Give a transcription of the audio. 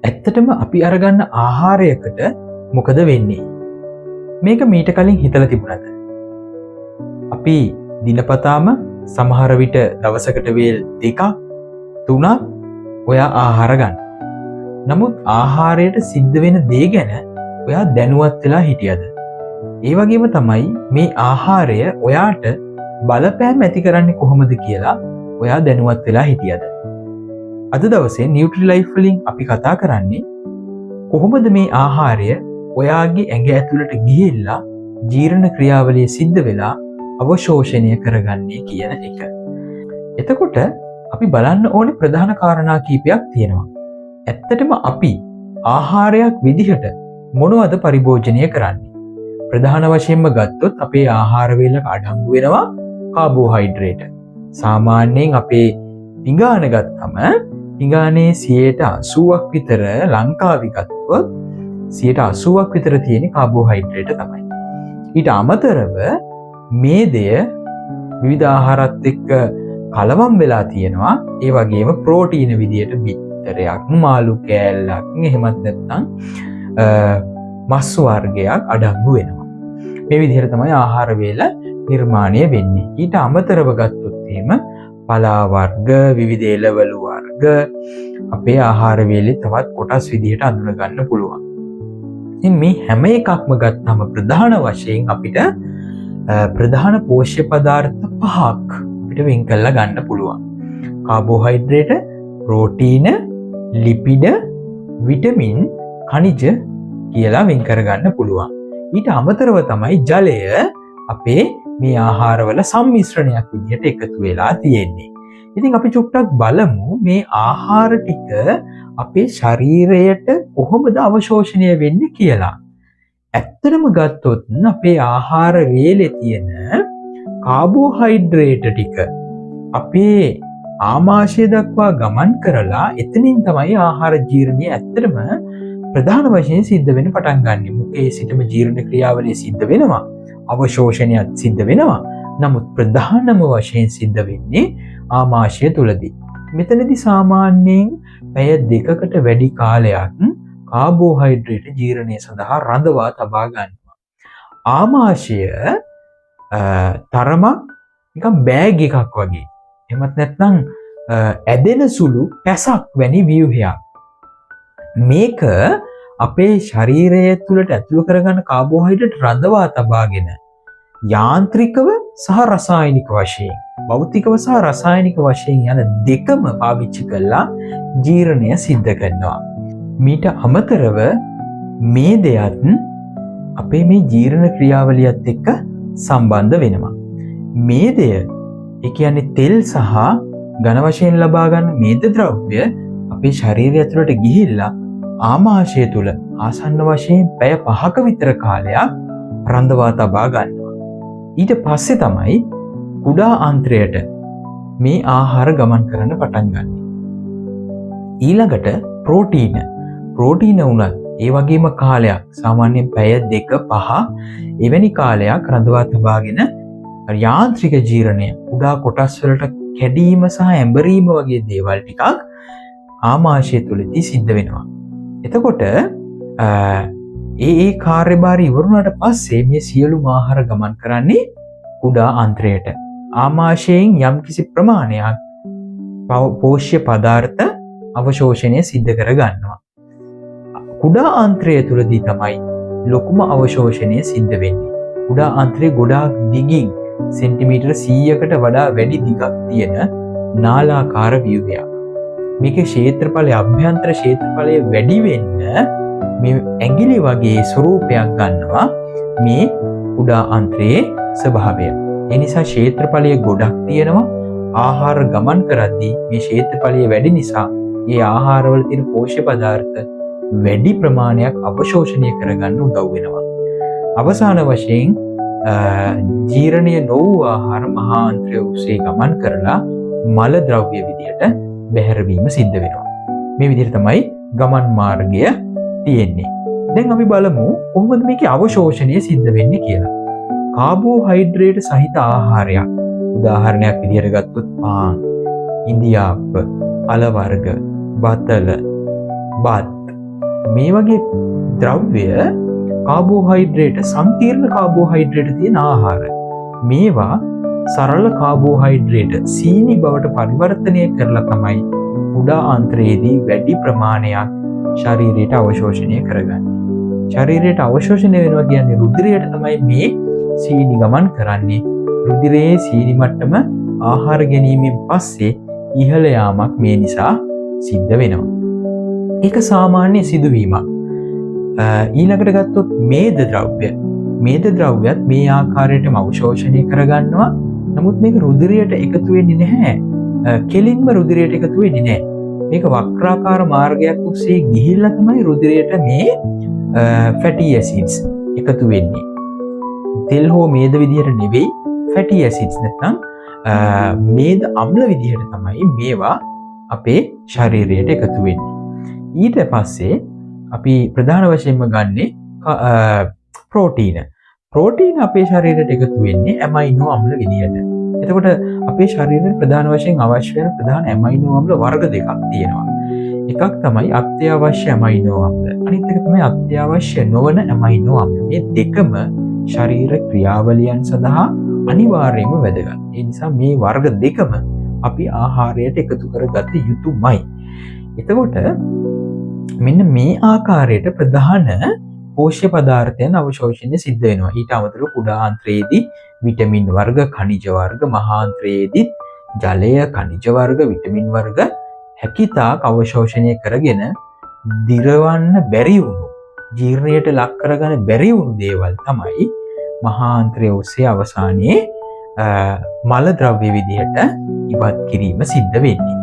ඇත්තටම අපි අරගන්න ආහාරයකට මොකද වෙන්නේ? මේක මීට කලින් හිතලා තිබුණාද? අපි දිනපතාම සමහර විට දවසකට වේල් දෙකක් තුනක් ඔයා ආහාර ගන්න. නමුත් ආහාරයට සිද්ධ වෙන දේ ගැන ඔයා දැනුවත් වෙලා හිටියද? ඒ වගේම තමයි මේ ආහාරය ඔයාට බලපෑම් ඇති කරන්නේ කොහොමද කියලා ඔයා දැනුවත් වෙලා හිටියද? අද දවසේ නියුට්‍රි ලයිෆ් වලින් අපි කතා කරන්නේ කොහොමද මේ ආහාරය ඔයාගේ ඇඟ ඇතුළට ගිහිල්ලා ජීර්ණ ක්‍රියාවලිය සිද්ධ වෙලා අවශෝෂණය කරගන්නේ කියන එක. එතකොට අපි බලන්න ඕනේ ප්‍රධාන කාරණා කීපයක් තියෙනවා. ඇත්තටම අපි ආහාරයක් විදිහට මොනවද පරිභෝජනය කරන්නේ? ප්‍රධාන වශයෙන්ම ගත්තොත් අපේ ආහාර වේලක අඩංගු වෙනවා කාබෝහයිඩ්‍රේට්. සාමාන්‍යයෙන් අපේ පිඟාන ගත්තම පිඟානේ 80%ක් විතර ලංකාවේ ගත්තොත් 80%ක් විතර තියෙන කාබෝහයිඩ්‍රේට් තමයි. ඊට අමතරව මේ දෙය විවිධ ආහාරත් එක්ක කලවම් වෙලා තියෙනවා. ඒ වගේම ප්‍රෝටීන විදියට බිත්තරයක්, මාළු කෑල්ලක්, එහෙමත් නැත්නම් මස් වර්ගයක් අඩංගු වෙනවා. මේ විදිහට තමයි ආහාර වේල නිර්මාණය වෙන්නේ. ඊට අමතරව ගත්තොත් එහෙම පලා වර්ග, විවිධ එළවලු වර්ග අපේ ආහාර වේලේ තවත් කොටස් විදිහට අඳුන ගන්න පුළුවන්. ඉතින් මේ හැම එකක්ම ගත්තම ප්‍රධාන වශයෙන් අපිට ප්‍රධාන පෝෂ්‍ය පදාර්ථ පහක් අපිට වෙන් කරලා ගන්න පුළුවන්. කාබෝහයිඩ්‍රේට, ප්‍රෝටීන, ලිපිඩ, විටමින්, ඛනිජ කියලා වෙන් කරගන්න පුළුවන්. ඊට අමතරව තමයි ජලය අපේ මේ ආහාරවල සම්මිශ්‍රණයක් විදිහට එකතු වෙලා තියෙන්නේ. ඉතින් අපි චුට්ටක් බලමු මේ ආහාර ටික අපේ ශරීරයට කොහොමද අවශෝෂණය වෙන්නේ කියලා. ඇත්තටම ගත්තොත් අපේ ආහාර වේලේ තියෙන කාබෝහයිඩ්‍රේට් ටික අපේ ආමාශය දක්වා ගමන් කරලා එතනින් තමයි ආහාර ජීර්ණය ඇත්තටම ප්‍රධාන වශයෙන් සිද්ධ වෙන්න පටන් ගන්නෙ. මුඛයේ සිටම ජීර්ණ ක්‍රියාවලිය සිද්ධ වෙනවා. අවශෝෂණයත් සිද්ධ වෙනවා. නමුත් ප්‍රධානම වශයෙන් සිද්ධ වෙන්නේ ආමාශය තුලදී. මෙතනදී සාමාන්‍යයෙන් පැය දෙකකට වැඩි කාලයක් කාබෝහයිඩ්‍රේට් ජීර්ණය සඳහා රඳවා තබා ගන්නවා. ආමාශය තරමක් නිකන් බෑග් එකක් වගේ. එහෙමත් නැත්නම් ඇදෙන සුළු පැසක් වැනි ව්‍යුහයක්. මේක අපේ ශරීරය තුළට ඇතුළු කරගන්න කාබෝහයිඩ්‍රේට් රඳවා තබාගෙන යාන්ත්‍රිකව සහ රසායනික වශයෙන්, භෞතිකව සහ රසායනික වශයෙන් යන දෙකම පාවිච්චි කරලා ජීර්ණය සිද්ධ කරනවා. මීට අමතරව මේ දෙයත් අපේ මේ ජීර්ණ ක්‍රියාවලියත් එක්ක සම්බන්ධ වෙනවා. මේ දෙය, ඒ කියන්නේ තෙල් සහ ඝන වශයෙන් ලබා ගන්න මේද ද්‍රව්‍ය අපේ ශරීරය ඇතුළට ගිහිල්ලා ආමාශය තුළ ආසන්න වශයෙන් පැය 5ක විතර කාලයක් රඳවා තබා ගන්නවා. ඊට පස්සේ තමයි කුඩා අන්ත්‍රයට මේ ආහාර ගමන් කරන්න පටන් ගන්නෙ. ඊළඟට ප්‍රෝටීන. ප්‍රෝටීන වුණත් ඒ වගේම කාලයක් සාමාන්‍යයෙන් පැය 2 5 එවැනි කාලයක් රඳවා තබාගෙන යාන්ත්‍රික ජීර්ණය කුඩා කොටස් වලට කැඩීම සහ ඇඹරීම වගේ දේවල් ටිකක් ආමාශය තුළදී සිද්ධ වෙනවා. එතකොට ඒ ඒ කාර්යභාරය ඉවර වුණාට පස්සේ මේ සියලුම ආහාර ගමන් කරන්නේ කුඩා අන්ත්‍රයට. ආමාශයෙන් යම්කිසි ප්‍රමාණයක් පෝෂ්‍ය පදාර්ථ අවශෝෂණය සිද්ධ කර ගන්නවා. කුඩා අන්ත්‍රය තුළදී තමයි ලොකුම අවශෝෂණය සිද්ධ වෙන්නේ. කුඩා අන්ත්‍රය ගොඩාක් දිගින් සෙන්ටිමීටර් 100කට වඩා වැඩි දිගක් තියෙන නාලාකාර ව්‍යුහයක්. මේකේ ක්ෂේත්‍රඵලය, අභ්‍යන්තර ක්ෂේත්‍රඵලය වැඩි වෙන්න මේ ඇඟිලි වගේ ස්වරූපයක් ගන්නවා මේ කුඩා අන්ත්‍රයේ ස්වභාවය. ඒ නිසා ක්ෂේත්‍රඵලය ගොඩක් තියෙනවා. ආහාර ගමන් කරද්දී මේ ක්ෂේත්‍රඵලය වැඩි නිසා ඒ ආහාරවල තියෙන පෝෂ්‍ය පදාර්ථ වැඩි ප්‍රමාණයක් අවශෝෂණය කරගන්න උදව් වෙනවා. අවසාන වශයෙන් ජීර්ණය නොවූ ආහාර මහා අන්ත්‍රය ඔස්සේ ගමන් කරලා මල ද්‍රව්‍ය විදිහට බැහැරවීම සිද්ධ වෙනවා. මේ විදිහට තමයි ගමන් මාර්ගය තියෙන්නේ. දැන් අපි බලමු කොහොමද මේකේ අවශෝෂණය සිද්ධ වෙන්නේ කියලා. කාබෝහයිඩ්‍රේට් සහිත ආහාරයක් උදාහරණයක් විදිහට ගත්තොත් පාන්, ඉඳිආප්ප, අල වර්ග, බතල, බත් මේ වගේ ද්‍රව්‍ය කාබෝහයිඩ්‍රේට්, සංකීර්ණ කාබෝහයිඩ්‍රේට් තියෙන ආහාර. මේවා සරල කාබෝහයිඩ්‍රේට් සීනි බවට පරිවර්තනය කරලා තමයි කුඩා ආන්ත්‍රයේදී වැඩි ප්‍රමාණයක් ශරීරයට අවශෝෂණය කරගන්නේ. ශරීරයට අවශෝෂණය වෙනවා කියන්නේ රුධිරයට තමයි මේ සීනි ගමන් කරන්නේ. රුධිරයේ සීනි මට්ටම ආහාර ගැනීමෙන් පස්සේ ඉහළ යාමක් මේ නිසා සිද්ධ වෙනවා. ඒක සාමාන්‍ය සිදුවීමක්. ඊළඟට ගත්තොත් මේද ද්‍රව්‍ය. මේද ද්‍රව්‍යත් මේ ආකාරයටම අවශෝෂණය කරගන්නවා. නමුත් මේක රුධිරයට එකතු වෙන්නේ නැහැ. කෙලින්ම රුධිරයට එකතු වෙන්නේ නැහැ. මේක වක්‍රාකාර මාර්ගයක් ඔස්සේ ගිහිල්ලා තමයි රුධිරයට මේ ෆැටි ඇසිඩ්ස් එකතු වෙන්නේ. තෙල් හෝ මේද විදිහට නෙවෙයි, ෆැටි ඇසිඩ්ස් නැත්නම් මේද අම්ල විදිහට තමයි මේවා අපේ ශරීරයට එකතු වෙන්නේ. ඊට පස්සේ අපි ප්‍රධාන වශයෙන්ම ගන්නේ ප්‍රෝටීන. ප්‍රෝටීන අපේ ශරීරයට එකතු වෙන්නේ ඇමයිනෝ අම්ල විදිහට. එතකොට අපේ ශරීරයට ප්‍රධාන වශයෙන් අවශ්‍ය වෙන ප්‍රධාන ඇමයිනෝ අම්ල වර්ග දෙකක් තියෙනවා. එකක් තමයි අත්‍යවශ්‍ය ඇමයිනෝ අම්ල. අනිත් එක තමයි අත්‍යවශ්‍ය නොවන ඇමයිනෝ අම්ල. මේ දෙකම ශරීර ක්‍රියාවලියන් සඳහා අනිවාර්යයෙන්ම වැදගත්. ඒ නිසා මේ වර්ග දෙකම අපි ආහාරයට එකතු කරගත යුතුමයි. එතකොට මෙන්න මේ ආකාරයට ප්‍රධාන පෝෂ්‍ය පදාර්ථයන් අවශෝෂණය සිද්ධ වෙනවා. ඊට අමතරව කුඩා ආන්ත්‍රයේදී විටමින් වර්ග, ඛනිජ වර්ග, මහාන්ත්‍රයේදීත් ජලය, ඛනිජ වර්ග, විටමින් වර්ග හැකිතාක් අවශෝෂණය කරගෙන දිරවන්න බැරි වුණු, ජීර්ණයට ලක් කරගන්න බැරි වුණු දේවල් තමයි මහාන්ත්‍රය ඔස්සේ අවසානයේ මල ද්‍රව්‍ය විදිහට ඉවත් කිරීම සිද්ධ වෙන්නේ.